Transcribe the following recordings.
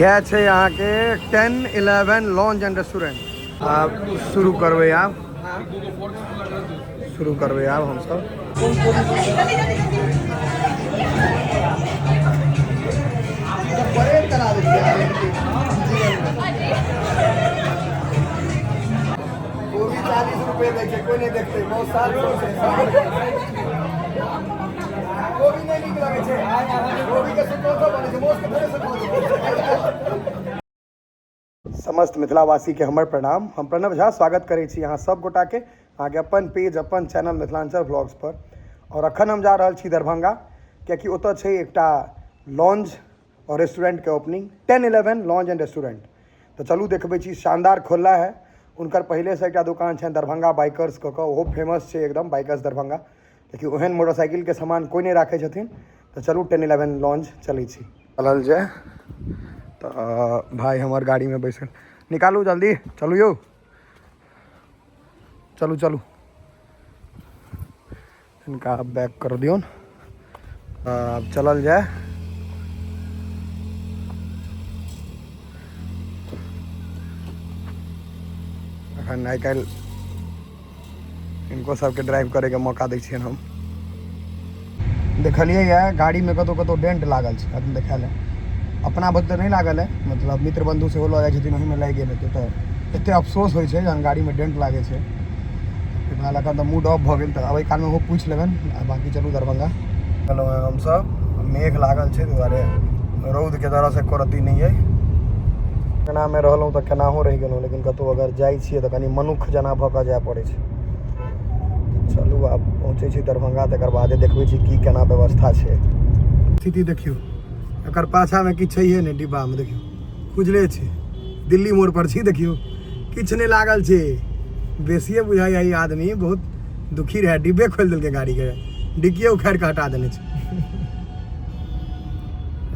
इएह छै अहाँके 10 11 लॉन्ज एंड रेस्टोरेंट। आब शुरू करबै, आब शुरू करबै आब हमसब। कोबी 40 रुपए दै छै, कोइ नहि देखतै। बहुत साल कोबी नहि नीक लगै छै। कोबीके सुखौतो बनै छै, मासुके थोड़े सुखौतो। समस्त मिथिलावासीके हमर प्रणाम। हम प्रणव झा स्वागत करै छी अहाँ सब गोटाके अहाँके अपन पेज, अपन चैनल मिथिलाञ्चल व्लॉग्स पर। आओर अखन हम जा रहल छी दरभंगा, कियाकि ओतऽ छै एकटा लॉन्ज और रेस्टोरेंटके ओपनिंग, 10 11 लॉन्ज एंड रेस्टोरेंट। तऽ चलू देखबै छी। शानदार खोलला है। हुनकर पहिलेसँ एकटा दोकान छनि दरभंगा बाइकर्स कऽ कऽ, ओहो फेमस छै एकदम बाइकर्स दरभंगा। देखियौ, ओहन मोटरसाइकिलके सामान कोइ नहि राखै छथिन। तऽ चलू, 10 11 लॉन्ज चलै छी। चलल जाय। तऽ भाय हमर गाड़ीमे बैसल। निकालू जल्दी, चलू यौ, चलू चलू। हिनका बैक कर दियौन। आब चलल जाय। अखन आइ काल्हि हिनको सबके ड्राइव करैके मौका दै छियनि। हम देखलियै यऽ, गाड़ीमे कतहु कतहु डेंट लागल छै। अखन देखायल है, अपना बद तऽ नहि लागल है, मतलब मित्र बंधु सेहो लऽ जाइ छथिन, ओहिमे लागि गेल हेतै। तऽ एते अफसोस होइ छै जहन गाड़ीमे डेंट लागै छै। फिलहाल एखन तऽ मूड ऑफ भऽ गेल, तऽ अबै कालमे ओहो पूछि लेबनि। आ बाँकी चलू, दरभंगा चलू। हमसब मेघ लागल छै, ताहि दुआरे रौदके तरह एको रत्ती नहि अइ। केनामे रहलहुँ तऽ केनाहो रहि गेलहुँ, लेकिन कतहु अगर जाइ छियै तऽ कनि मनुख जेना भऽ कऽ जाय पड़ै छै। चलू, आब पहुँचै छी दरभंगा, तकर बादे देखबै छी की केना व्यवस्था छै। स्थिति देखियौ, एकर पाछामे किछु छैहे नहि। डिब्बामे देखियौ, खुजले छै। दिल्ली मोड़ पर छी, देखियौ, किछु नहि लागल छै। बेसिए बुझाइए ई आदमी बहुत दुखी रहै। डिब्बे खोलि देलकै, गाड़ीके डिक्किए उखाड़ि कऽ हटा देने छै।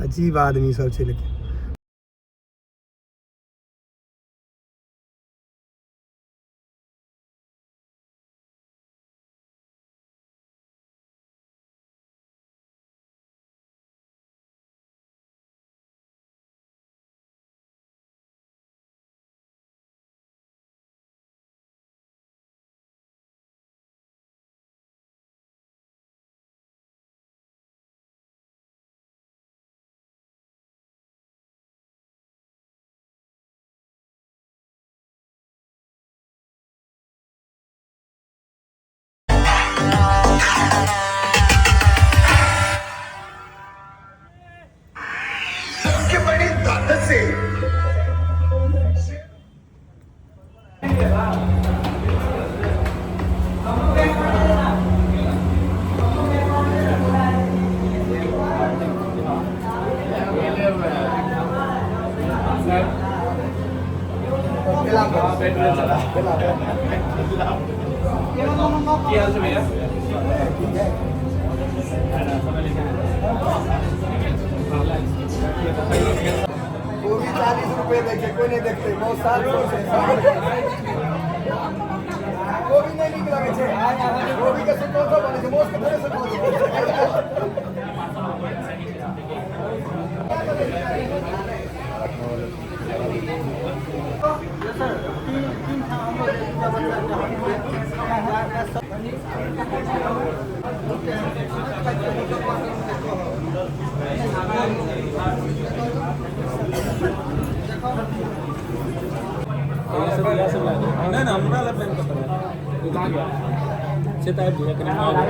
अजीब आदमी सब छै लेकिन। की हाल छै भैया? कोबी 40 रुपए दै छै, कोइ नहि देखतै। बहुत साल कोबी नहि नीक लगै छै। कोबीके सुखौतो बनै छै, मासुके थोड़े सुखौतो। नहि नहि, हमरा लग प्लान कतऽ है? ओ कहाँ गया से तऽ आबि जाइए कनि आबि।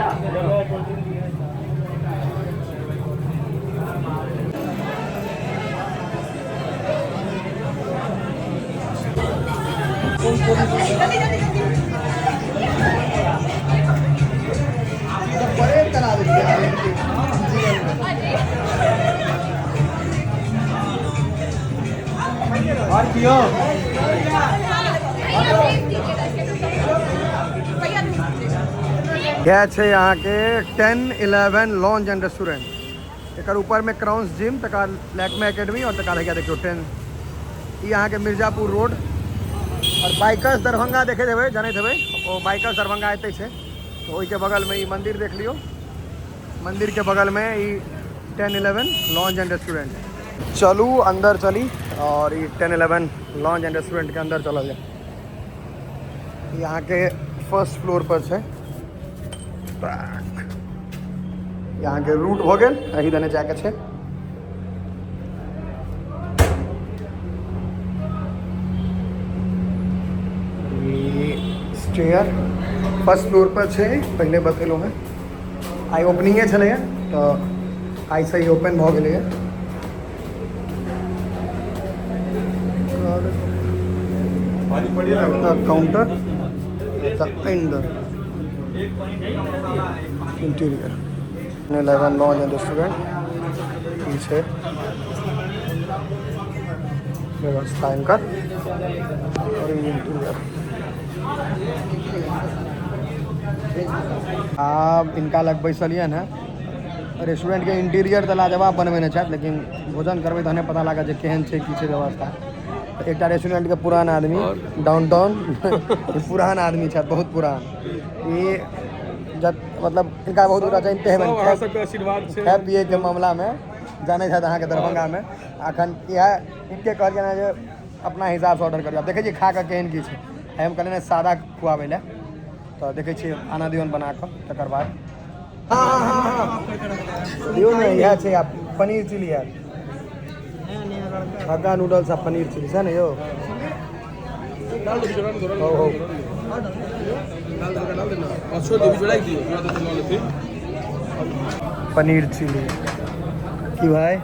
परेड करा दै छियै। और कियो? भैया, भेज दीजिएगा। भैया, भेज दीजिएगा। इएह छै अहाँके 10 11 लॉन्ज एंड रेस्टोरेंट। एकर ऊपरमे क्राउन्स जिम, तकर लैक्मे एकेडमी और तकर बाद देखियौ टेन। ई अहाँके मिर्जापुर रोड और बाइकर्स दरभंगा देखैत हेबै, जनैत हेबै, ओ बाइकर्स दरभंगा एतै छै। तऽ ओहिके बगलमे ई मंदिर देख लियौ। मंदिरके बगलमे ई 10 11 लॉन्ज एंड रेस्टोरेंट। चलू अंदर चली और ई 1011 लॉन्ज एंड रेस्टोरेंट के अंदर चलल जाए। यहाँ के फर्स्ट फ्लोर पर छै। यहाँ के रूट भऽ गेल, एही दने जाके छै। ई स्टेयर फर्स्ट फ्लोर पर छै, पहिले बतेलहुँ हेँ। आइ ओपनिंगे छलैए तऽ आइसँ ही ओपन भऽ गेलैए। काउंटर अंदर इंटीरियर 11 लॉन्ज एंड रेस्टोरेंट ई छै व्यवस्था इनकर और ई इंटीरियर। आब इनका लग बैसलियन है। रेस्टोरेंट के इंटीरियर तऽ लाजवाब बनबेने छथि, लेकिन भोजन करबै तहने पता लागत जे केहन छै, की छै व्यवस्था। एकटा रेस्टोरेंट के पुरान आदमी, डाउनटाउन पुरान आदमी छथि, बहुत पुरान। ई जब मतलब इनका बहुत गोटा जानते हेबनि, सब अहाँ सबके आशीर्वाद छै। खाय पियैके मामलामे जानै छथि अहाँके दरभंगामे। अखन इएह इनके कहलियनि हँ जे अपना हिसाबसँ ऑर्डर करियौ। आब देखै छियै खा कऽ केहन की छै। हम कहलियनि हँ सादा खुआबै लए, तऽ देखै छियै आना दियौन बना कऽ तकर बाद। हाँ हाँ हाँ हाँ दियौ ने, इएह छै। आब पनीर चिली आयल, हक्का नूडल्स आ पनीर चिली छै ने यौ। डाल दो, डाल दो। हो हो। डाल दो, डाल देना और छोड़ दो, जोड़ा दियो, जोड़ा दो, लऽ लेथिन। पनीर चिली की भाई,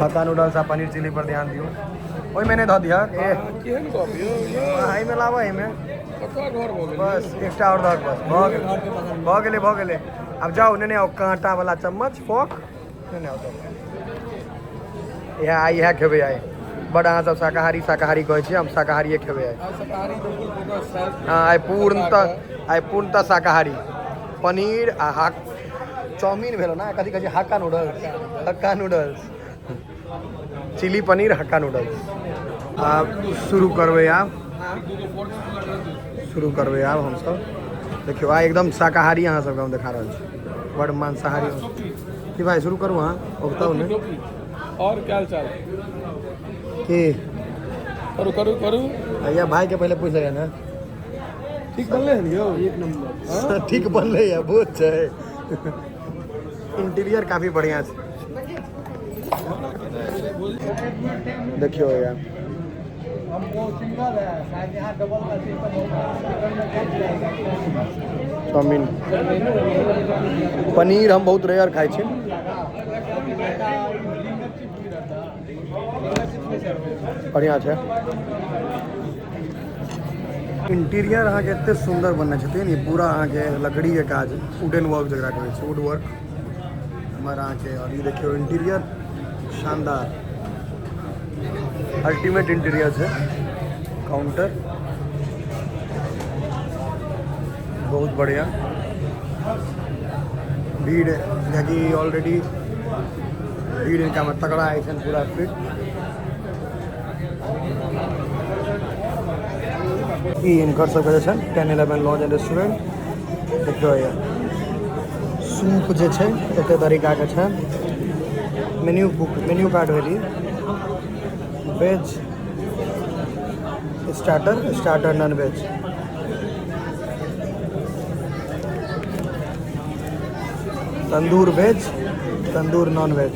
हक्का नूडल्स आ पनीर चिली पर ध्यान दियौ। ओहिमे नहि धऽ दिहक ए। केहन गप यौ यौ? एहिमे लाबऽ, एहिमे। कतऽ घर भऽ गेल? बस एकटा आओर दहक, बस भऽ गेलै, भऽ गेलै, भऽ गेलै। आब जाउ, नेने आउ काँटा वाला चम्मच, फोक नेने आउ, जाउ। इएह आइ इएह खेबै आइ। बड अहाँ सब शाकाहारी शाकाहारी कहै छियै, हम शाकाहारिए खेबै आइ। आइ शाकाहारी बिल्कुल फोकस छै। हाँ, आइ पूर्णतः शाकाहारी। पनीर आ हाक चाउमीन भेलो ना, कथी कहै छै, Hakka noodles, Hakka noodles, chilli paneer Hakka noodles. आब शुरू करबै, आब शुरू करबै आब हमसब। देखियौ, आइ एकदम शाकाहारी अहाँ सबके हम देखा रहल छी, बड मांसाहारी की भाई। शुरू करू अहाँ, उगताउ ने। टोपी और क्या हाल चाल? की? करू करू करू। भैया, भाई के पहिले पूछ लिया ने। ठीक बनले हन यौ? एक नंबर। ठीक बनलै है, बहुत छै। इंटीरियर काफी बढ़िया छै। देखियौ यार। हमको सिंगल है शायद, यहाँ डबल का सिस्टम होगा, सेकंड में कट जाएगा। चाउमीन पनीर हम बहुत रेयर खाइ छी। बढ़िआँ छै। इंटीरियर अहाँके एते सुन्दर बनने छथिन। ई पूरा अहाँके लकड़ीके काज, वुडन वर्क जकरा कहै छै, वुड वर्क हमर अहाँके। और ई देखियौ इंटीरियर, शानदार, अल्टीमेट इंटीरियर छै। काउंटर बहुत बढ़िया। भीड़ कियाकि ऑलरेडी भीड़ इनका में तगड़ा है पूरा फिट। ई इनकर सबके जे छै 1011 लॉन्ज एंड रेस्टोरेंट। देखियौ ये सूप जे छै एते तरीकाके छै। मेन्यू बुक, मेन्यू कार्ड भेल ई। Veg starter, starter non veg, tandoor veg, tandoor non veg,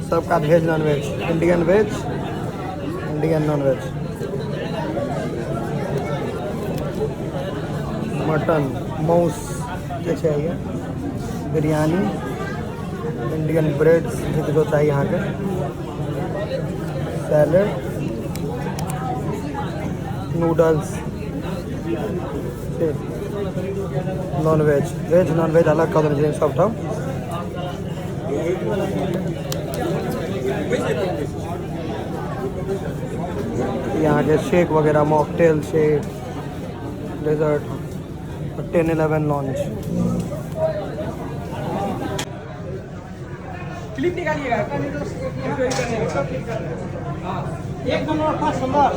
सबका veg non veg, Indian veg, Indian non veg, mutton मांस जे छै ये, बिरयानी, इंडियन ब्रेड जे किछो चाही अहाँके, सैलेड, नूडल्स, ठीक, non veg, veg non veg अलग कऽ देने छै सबठाम। यहाँ शेक वगैरह, मॉकटेल छै, डेजर्ट। 1011 लॉन्ज। क्लिप निकालिएगा। एक नंबर, फर्स्ट नंबर।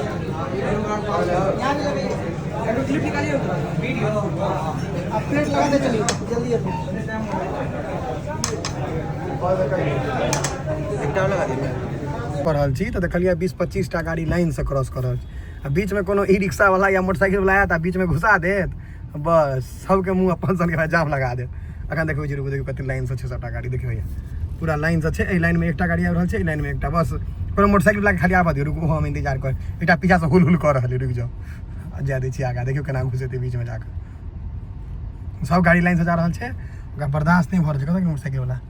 क्लिप निकालिए, वीडियो। अब प्लेट लगा दे, चलिए जल्दी जल्दी। कऽ रहल छी तऽ देखलियै 20-25 टा गाड़ी लाइनसँ क्रॉस कऽ रहल छै आ बीचमे कोनो ई रिक्शा वाला या मोटरसाइकिल वाला आयत आ बीचमे घुसा देत, बस सबके मुँह अपन सनके जाम लगा देत। अखन देखबै छी, रुकू, देखियौ कते लाइनसँ छै सबटा गाड़ी। देखियौ भैया, पूरा लाइनसँ छै। एहि लाइनमे एकटा गाड़ी आबि रहल छै, एहि लाइनमे एकटा। बस कोनो मोटरसाइकिल वालाके खाली आबऽ दियौ। रुकू, हम इंतजार कर, एकटा पीछासँ हुल हुल कऽ रहल है। रुकि जाउ, जाय दै छी आगाँ। देखियौ केना घुसेतै बीचमे जाकऽ। सब गाड़ी लाइनसँ जा रहल छै, ओकरा बर्दाश्त नहि भऽ रहल छै। कतऽ मोटरसाइकिल वाला?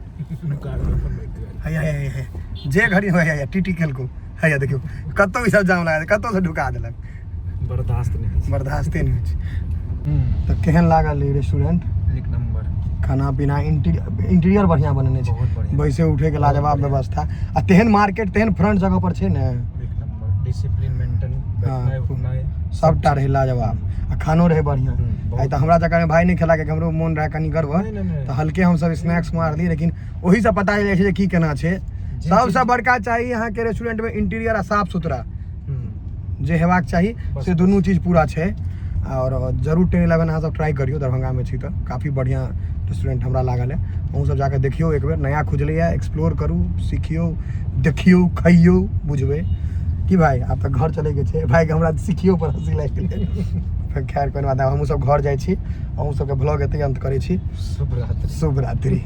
हैया हैया हैया, जे घड़ी होइ हैया टीटी केलको। हैया देखियौ, कतौ ई सब जाम लगा कतौ से ढुका देलक। बर्दाश्त नहि होइ छै। बर्दाश्ते नहि होइ छै। तऽ केहन लागल ई रेस्टोरेंट? एक नंबर। खाना पीना, इंटीरियर बढ़िया बनेने छै। बहुत बढ़िया। बैसे उठे के लाजवाब व्यवस्था आ तेहन मार्केट, तेहन फ्रंट जगह पर छै ने। एक नंबर डिसिप्लिन मेंटेन, बैठनाइ उठनाइ। सबटा रहै लाजवाब आ खानो रहै बढ़िया। बहुत। आइ तऽ हमरा जकाँ भाय नहि खेला, हमरो मोन रहै कनि गड़बड़। नहि, नहि, नहि। तऽ हल्के हमसब स्नैक्स मारलियै, लेकिन ओहिसँ पता चलि जाइ छै जे की केना छै। सबसँ बड़का चाही अहाँके रेस्टोरेंटमे इंटीरियर आ साफ सुथरा जे हेबाक चाही बस, से दुनू चीज पूरा छै। आओर जरूर 10-11 अहाँ सब ट्राई करियौ, दरभंगामे छी तऽ। काफी बढ़िआँ रेस्टोरेंट हमरा लागल है। अहूँ सब जाकऽ देखियौ एक बेर, नया खुजलैए। एक्सप्लोर करू, सिखियौ, देखियौ, खइयौ, बुझबै की भाई। आब तऽ घर चलैके छै भाइके। हमरा सिखियौ पर हँसी लागि गेलै। खैर, कोनो बात नहि, हमहूँ सब घर जाइ छी। अहूँ सबके ब्लॉग एतै अंत करै छी। शुभ रात्रि। शुभ रात्रि।